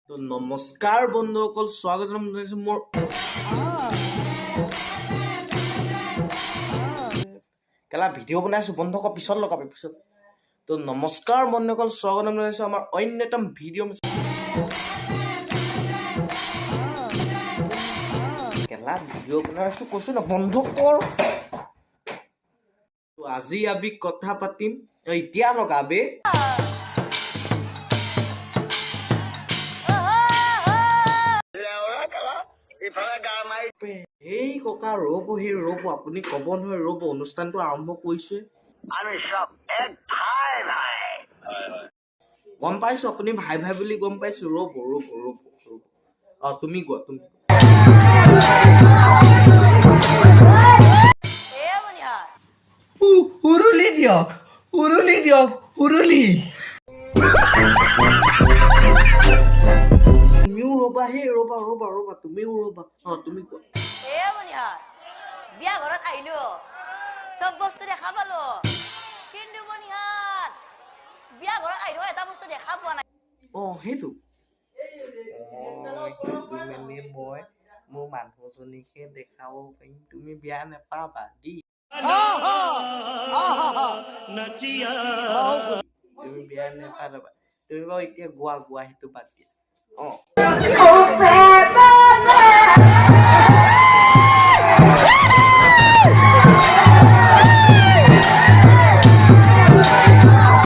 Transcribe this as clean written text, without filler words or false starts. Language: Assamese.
তো নমস্কাৰ বন্ধুসকল, স্বাগতম জনাইছো মোৰ। কেলা ভিডিঅ' বনাইছো, বন্ধ কৰ, পিছত লগাবি পিছত। তো নমস্কাৰ বন্ধুসকল, স্বাগতম জনাইছো আমাৰ অন্যতম ভিডিঅ'। কেলা ভিডিঅ' বনাইছো কৈছো ন, বন্ধ কৰ। তো আজি আমি কথা পাতিম, এতিয়া লগাবে। এই ককা ৰ'ব, সেই ৰ'ব, আপুনি ক'ব নহয়, ৰ'ব, অনুষ্ঠানটো আৰম্ভ কৰিছোৱে। আমি সব এক ভাই ভাই। গম পাইছো আপুনি ভাই ভাই বুলি, গম পাইছো। ৰ'ব ৰ'ব ৰ'ব ৰ'ব। অ তুমি কোৱা, তুমি। উৰুলি দিয়ক, উৰুলি দিয়ক, উৰুলি। তুমিও ৰ'বা, সেই ৰ'বা ৰ'বা ৰ'বা, তুমিও ৰ'বা। অ তুমি কোৱা। এ বনিহাত, বিয়া ঘৰত আহিলো, চব বস্তু দেখা পালো, কিন্তু বনিহাত, বিয়া ঘৰত আহিলো এটা বস্তু দেখা পোৱা নাই। অ সেইটো, সেইটো মানে মই মোৰ মানুহজনীকে দেখাব পাৰিম, তুমি বেয়া নেপাবা দেই। তুমি বেয়া নেপাবা। তুমি বাৰু এতিয়া গোৱা গোৱা, সেইটো বাদ দিয়া। অ